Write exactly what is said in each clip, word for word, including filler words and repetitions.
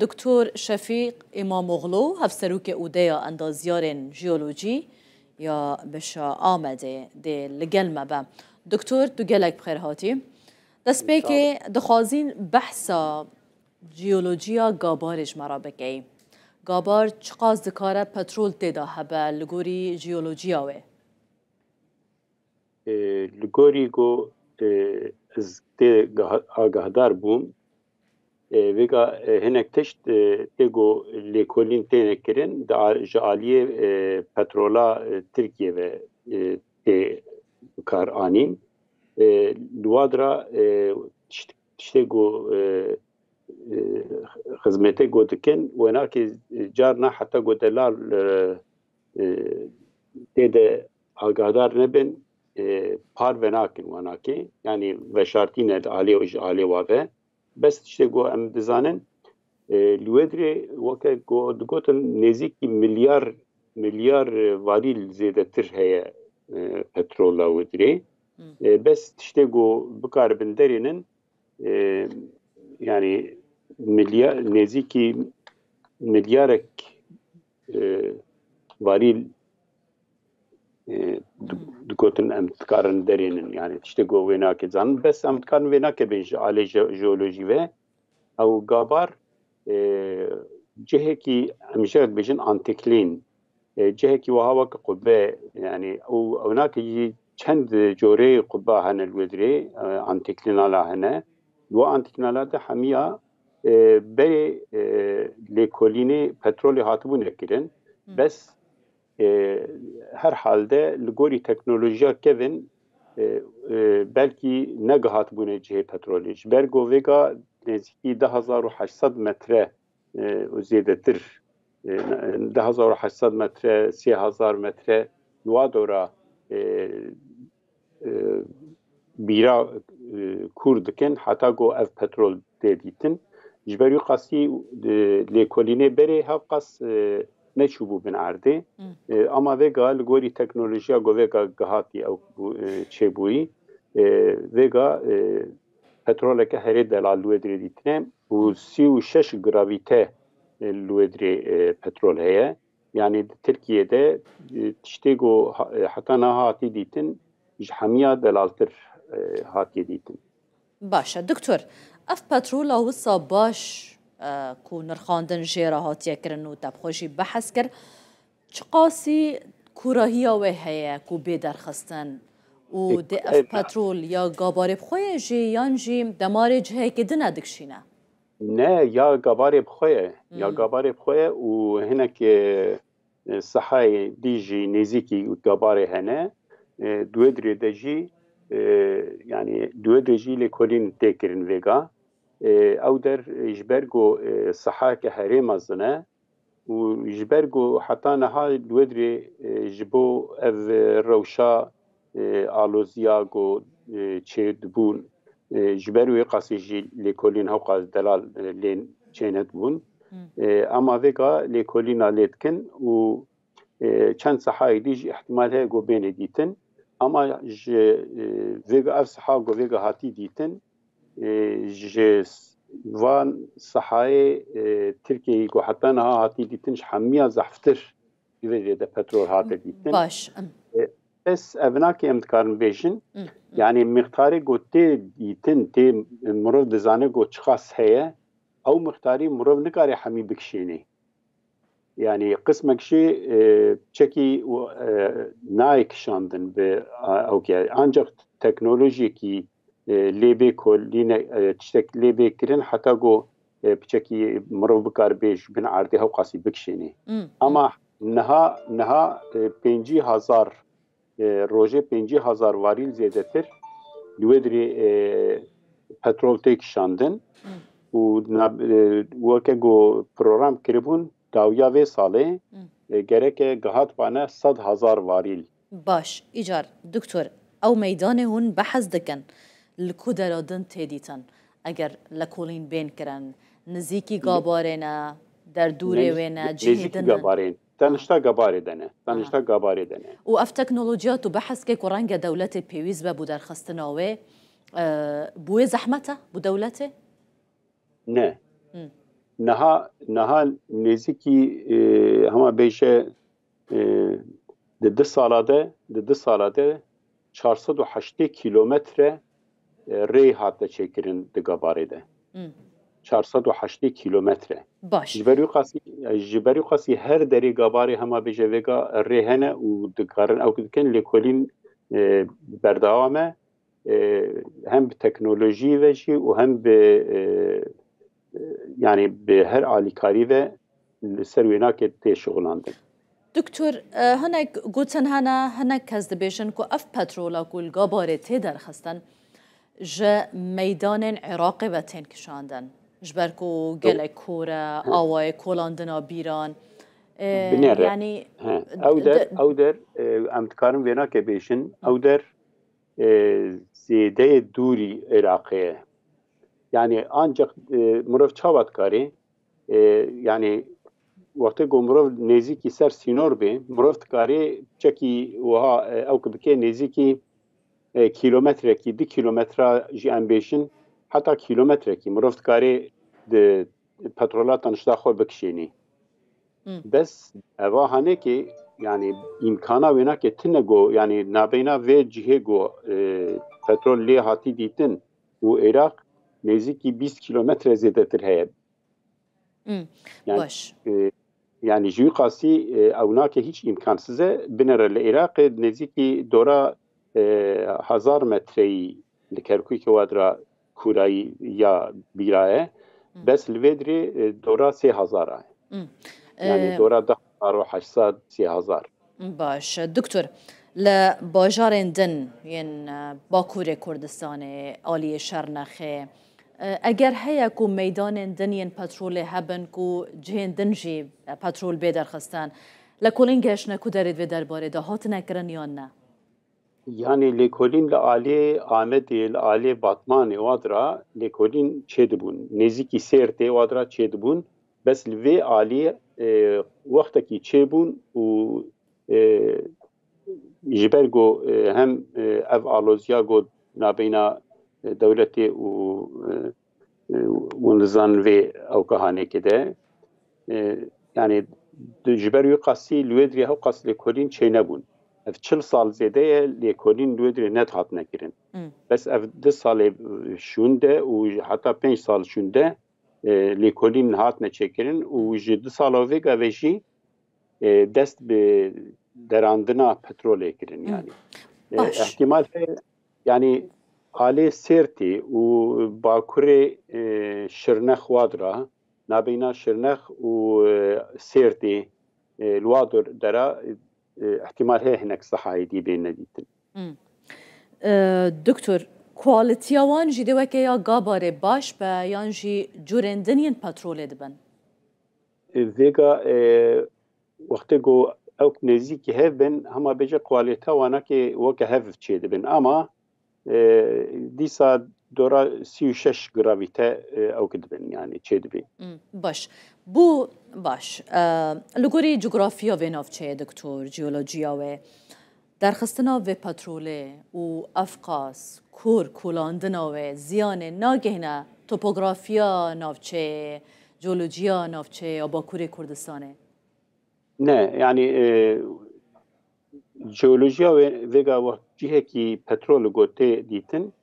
Doktor Şefîq Îmamoglu, hevserokê Odeya Endazyarên Jeolojî ya Beşa Amedê dê li gel me be. Doktor, tu gelek bi xêr hatî. Destpêkê dixwazîn behsa jeolojiya Gabarê ji me re bikey. Gabar çiqas dikare petrol tê de hebe li gorî jeolojiya wê? E, li gorî ku, e, ez tê gaha-, agahdar bûm, e, vêga, e, hinek tişt, e, tê ku lêkolîn têne kirin, di a-, ji aliyê, e, petrola, e, Tirkiye ve, e, tê bikar anîn. E, li wa dira, e, tişt-, tiştê ku, e, e, xizmetê ku dikin, wenakê carna heta ku delal, e, e, tê de agahdar nebin, e, parve nakin wenakê. Yanî veşartî ne di alê û ji alê wa ve. Bes tiştê ku em dizanin, e, li wê dirê weke ku digotin nêzîkî milyar, milyar, e, varîl zêdetir heye, e, petrola wê dirê. E, bes tiştê ku bikaribin derênin, e, yanî milya-, nêzîkî milyarek, e, varîl, e, di-, digotin em dikarin derênin. Yanî tiştê ku wê nake zanin. Bes em dikarin wê nake bên ji alê je-, jeolojî ve. Ew Gabar, e, cihekî em jê re dibêjin antiklîn. E, cihekî wiha weke qubbe, yanî ew, ew nake jî çend corê qubba hene li wê dirê, e, antiklînala hene. Li wa antiklînala de hemiya, e, berê, e, lêkolînê petrolê hatibûne kirin. Bes, e, her halde li gorî teknolojiya kevin, e, e, belkî negihatibûne cihê petrolê. Ji ber ku vêga nêzîkî du hezar û heşt sed metre, e, û zêdetir, e, du hezar û heşt sed metre, sê hezar metre li wa dora, e, e, bîra, e, kûr dikin heta ku ev petrol tê dîtin. Ji ber wî qasî, e, lêkolînê berê hevqas, e, neçûbû bin erdê. E, ama vêga li gorî teknolojiya ku vêga gihatî ew bû-, e, çêbûyî, e, vêga, e, petroleke herê delal li wê dirê dîtine û sî û şeş gravîte, e, li wê dirê, e, petrol heye. Yanî di Tirkiyê de, e, tiştê ku ha-, e, heta niha hatî dîtin, ji hemiya delaltir, e, hatiye dîtin. Baş e, doktor. Ev petrola wisa baş, e, ku nirxandin jê re hatiye kirin û te bi xwe jî behs kir, çiqasî kûrahiya wê heye ku bê derxistin û E, dê ev e, petrol ya Gabarê bi xwe ye jî yan jî demarê cihekê din e dikişîne? Ne, ya Gabarê bi xwe ye. Ya Hmm. Gabarê bi xwe ye û hinek, e, e, sehayê dî jî nêzîkî Gabarê hene. E, di wê dirê de jî, e, yanî di wê dirê jî lêkolîn tê kirin vêga. E, ew der, e, ji ber ku, e, sehayeke herê mezin e û ji ber ku heta niha li wê dirê, e, ji bo ev, e, rewşa, e, aloziya ku, e, çê dibûn, e, ji ber wê qasî jî lêkolîn hewqas delal, e, lê çênedibûn. Hmm. E, ama vêga lêkolîna lê dikin û, e, çend sehayê dî jî ihtimal heye ku bêne dîtin. Ama ji, e, vêga ev seha ku vêga hatî dîtin, e, ji s-, van sehayê, e, Tirkiyeyê ku heta niha hatî dîtin ji hemiya zehftir ji vê de petrol hate dîtin. Baş. E, bes ev nake em dikarin bêjin. Hı, hı. Yanî miqdarê ku tê dîtin, tê mirov dizane ku çiqas heye, ew miqdarî mirov nikare hemî bikişênê. Yanî qismek jî, e, çekî, e, nayê kişandin bi, a, ew ke. Ancak teknolojiyekî, e, lê bê kolîne, e, tiştek lê bê kirin heta ku, e, piçekî mirov bikar bê ji bin erdê hewqasî bikişênê. Hmm, hmm. Ama niha, niha, e, pêncî hezar, e, rojê pêncî hezar varîl zêdetir li wê dirê, e, petrol tê kişandin. Hmm. Û na-, e, weke ku program kiribûn, dawiya vê salê, Hmm. e, gereke gihatbane sed hezar varîl. Baş, îcar, doktor, ew meydanê hûn behs dikin, li ku dera din tê dîtin? Eger lekolîn bên kirin, nizîkî Gabarê ne, derdûrê wê ne, cihê din in? Nêzîkî Gabarê ne. Tenişta Gabarê de ne. Tenişta Gabarê de ne. Û ev teknolojiya tu behs kê ku renge dewletê pêwîst be bo derxistina wê, e, bo wê zehmet e, bo dewletê? Ne. Hmm. Niha, niha nêzîkî, e, hema bêje, e, di du sala de, di du sala de çar sed û heştê kîlometre, e, rê hate çêkirin di Gabarê de. Hmm. Çar sed û heştê kîlometre. Baş. Ji ber wî qasî, ji ber wî qasî her derê Gabarê hema bêje vêga rê hene û dikarin ew dikin, lêkolîn, e, berdewam e. E, hem bi teknolojiyê ve jî û hem bi, e, e, yanî bi her alîkarî ve li ser wênakê tê şixulandin. Doktor, e, hinek gotin hene, hinek kes dibêjin ku ev petrola ku li Gabarê tê derxistin, ji meydanên Iraqê ve tên kişandin. Ji ber ku gelek kor e, awayê kolandina bîran. E, Binêre. Yanî He, ew der, de- ew der, e, em dikarin vênake bêjin, ew der, e, zêdeyê dûrî Iraqê ye. Yanî ancak, e, mirov çawa dikarê, e, yanî wextê ku mirov nêzîkî ser sînor bê, mirov dikarê çekî wiha, e, ew ku bike nêzîkî, e, kîlometrekî, du kîlometra jî em bêjin, heta kîlometrekî mirov dikarê di petrola tanişta xwe bikişênî. Hmm. Bes eva hanekê, yanî îmkana wênakê tine go, yanî nabeyna vê cihê go, e, petrol lê hatî dîtin û Iraq nêzîkî bîst kîlometre zêdetir heye. Hmm. Yanî, Baş. E, yanî ji wî qasî, e, ew nake hîç îmkansiz e. Binêre li Iraqê nêzîkî dora, e, hezar metreyî li Kerkûkê wadira kûrayî ya bîra ye. Hmm. Bes li vê dirê, e, dora sê hezar e. Hmm. Yanî E, dora du hezar û heşt sed, sê hezar. Baş. Doktor, li bajarên din yên, e, Bakurê Kurdistanê, aliyê Şernexê, e, eger heye ku meydanên din yên petrolê hebin ku cihên din jî, e, petrol bê derxistin, lêkolîn gehiştine ku derê di vê derbarê de hatine kirin yan ne? Yanî lêkolîn li aliyê Amedê, li aliyê Batmanê wadira lêkolîn çêdibûn. Nêzîkî Sêrtê wadira çêdibûn. Bes li vê aliyê, e, wextekî çêbûn û, e, ji ber ku, e, hem, e, ev aloziya ku nabeyna, e, dewletê û, e, e, hûn dizanin vê ewka hanekê de, e, yanî di, ji ber wî qasî li wê dirê hew qas lêkolîn çênebûn. Ev çil sal zêde ye lêkolîn li wê dirê nedihatine kirin. Hmm. Bes ev du salê, e, şûn de û heta pênc sal şûn de, e, lêkolîn hatine çêkirin û ji du sala vêga ve jî, e, dest bi derandina petrolê kirin. Hmm. Yanî. E, Baş. Ihtimal heye, yanî alê Sêrtê û bakurê, e, Şirnex wadira, nabeyna Şirnex û, e, Sêrtê, e, li wa dor dera, e, ihtimal heye hinek sihayê dî bêne dîtin. Hmm. E, Doktor, kualitiya wan jî dê weke ya Gabarê baş be yan jî curên din yên petrolê dibin? E, vêga, e, wextê ku ew nêzîkî hev bin, hema bêje kualîte wanakê weke hev çêdibin. Ama, e, dîsa dora sî û şeş gravîte, e, ew ki dibin, yanî çêdibin. Hmm, baş. Bû, baş. E, li gorî cografiya vê navçeyê, doktor, jeolojiya wê, derxistina vê petrolê û ev qas kûr kolandina wê ziyanê nagihîne topografiya navçeyê, jeolojiya navçeyê ya Bakurê Kurdistanê? Ne, yanî, e, jeolojiya wê, vêga wext cihekî petrol got tê dîtin,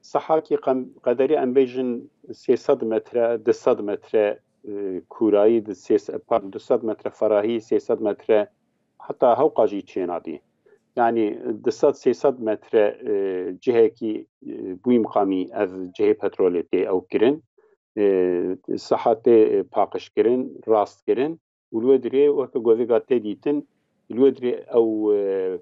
sehakî qem-, qederî em bêjin sê sed metre, du sed metre, e, kûrayî, di sê sed, pardon, du sed metre ferahî, sê sed metre, heta hewqa jî çênadî. Yanî du sed sê sed metre, e, cihekî, e, bûyî miqamî ev cihê petrolê tê ew kirin. E, siha tê, e, paqij kirin, rast kirin. Û li wê dirê weke govêga tê dîtin, li wê dirê ew, e,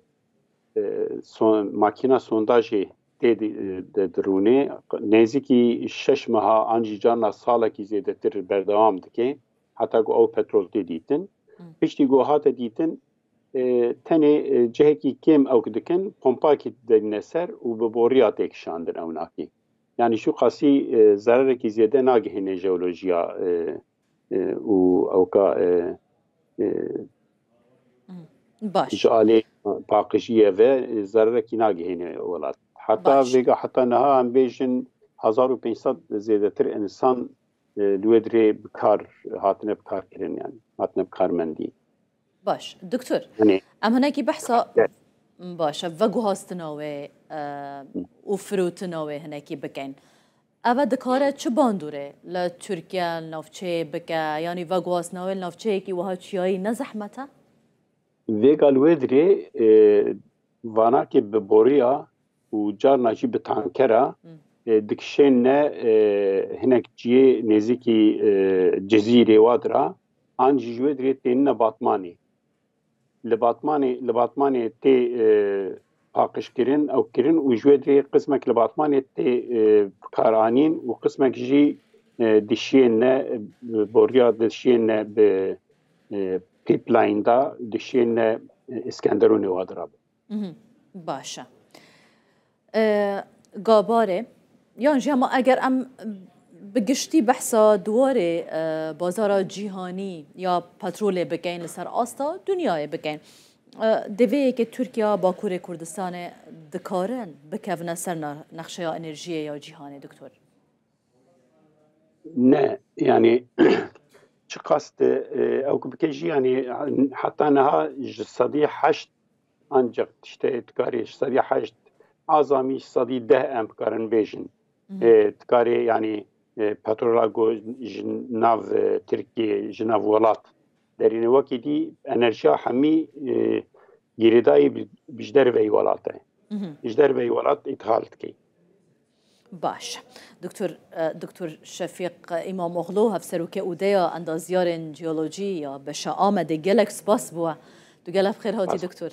e, son-, makîna sondajê tê di-, e, de dirûnê. Nêzîkî şeş meha an jî carna salekî zêdetir berdewam dike, heta ku ew petrol tê dîtin. Hmm. Piştî ku hate dîtin, e, tenê, e, cihekî kêm ew dikin, pompakî didine ser û bi boriya tê kişandin ew nakî. Yanî şu qasî, e, zererekî zêde nagihêne jeolojiya, e, e, û ewka, e, e, Hmm. Baş. Ji alê paqijiyê ve, e, zererekî nagihêne welat. Heta Baş. Vêga heta niha em bêjin hezar û pênc sed zêdetir însan e, li wê dirê bi kar hatine bi kar kirin, yani hatine bi karmendî. Baş, doktor. Hani Em hinekî behsa Evet. baş e, veguhastina wê e, û firotina wê hinekî bikin. Eve dikare çi bandorê li Tirkiye, li navçeyê bike? Yanî veguhastina wê li navçeyekî wiha çiyayî ne zehmet e? Vêga li wê dirê e, vanakê bi boriya û carna jî bi tankera e, dikişên ne e, hinek ciyê nêzîkî e, Cizîrê Wadira an jî ji wê dirê tênine Batmanê. Li Batmanê, li Batmanê tê e, paqijkirin, ew kirin û ji wê dirê qismek li Batmanê tê e, bikaranîn û qismek jî e, dişiyên ne e, boriya dişiyên ne bi e, pipeline da dişiyên ne e, Iskenderûnê Wadira bin. Mhm. Baş e. E, Gabarê, yan jî hema eger em bi giştî behsa duwarê e, bazara cîhanî ya petrolê bikeyn, li ser asta dinyayê bikeyn. E, di vê yekê Tirkiye, Bakurê Kurdistanê dikarin bikevine ser na-, nexşeya enerjiyê ya cîhanê, doktor? Ne, yani çiqas de e, ew ku bike jî, yani heta niha ji sedî heşt ancak işte dikarê ji sedî heşt azamî ji sedî deh em bikarin bêjin. E, dikarê yani e, petrola ku ji nav e, Tirkiye, ji nav welat derîne wekî dî enerjiya hemî e, girêdayî bi- bi ji derveyî welat e. Ji derveyî welat îthal dikey. Baş. Doktor, e, Doktor Şefîq Îmamoğlu, hevserokê ûdeya endaziyarên jeolojî ya Beşa Amedê, gelek spas bû we. Tu gelek xêr hatî, Spas. Doktor.